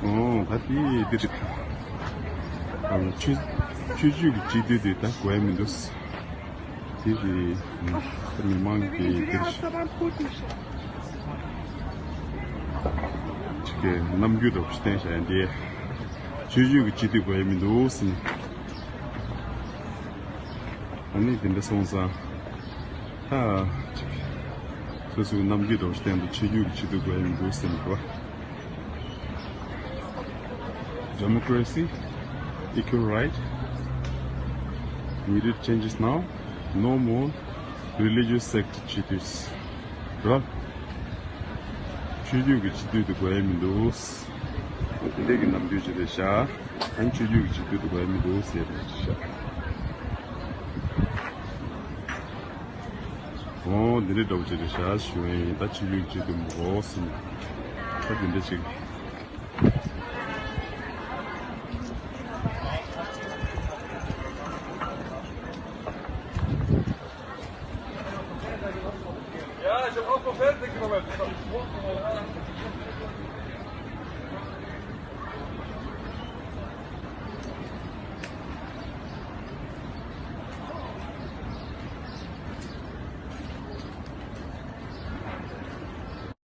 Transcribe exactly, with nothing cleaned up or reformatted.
ཨོ་ད་དེ་འདིར་ཨ་ཆོས་ཆོས་བརྒྱུད་ཀྱི་སྤྱི་འཐུས་དེ་ད་དགོས་ཡ་མི་འདུག་དེ་རེད། ད་མི་མང་གི་འདིར་ཅིག་གི་རྣམ་འགྱུར་འདྲ་པོ་ཞིག་བསྟན་བཞག་ཡ་འདི་ཆོས་བརྒྱུད་ཀྱི་སྤྱི་འཐུས་དགོས་ཡ་མི་འདུག་ཟེར་ནས། ཨ་ནི་དེ་འདྲ་སོང་ཙང་། ད་ཅིག་སོ་སོའི་རྣམ་འགྱུར་འདྲ་པོ་ཞིག་བསྟན་འདུག་ཆོས་བརྒྱུད་ཀྱི་སྤྱི་འཐུས་དགོས་ཡ་མི་འདུག་ཟེར་ནས་འགྲོ། Democracy, equal right, needed changes now, no more religious sect chiefs. རོ། ཆོས་བརྒྱུད་ཀྱི་སྤྱི་འཐུས་དེ་དགོས་ཡ་མི་འདུག་དེ་འདྲས་ཀྱི་རྣམ་འགྱུར་ཅིག་རེད་ཤག་ཨ་ནི་ཆོས་བརྒྱུད་ཀྱི་སྤྱི་འཐུས་དེ་དགོས་ཡ་མི་འདུག་ཟེར་རེད་ཤག་ཨོ་འདི་འདྲས་འདྲ་པོ་ཅིག་རེད་ཤག་ཞུ་ཡིན། ད་ཆོས་བརྒྱུད་ཀྱི་སྤྱི་འཐུས་མི་དགོས་ཟེར་ནས་ད་འདི་འདྲས་ཅིག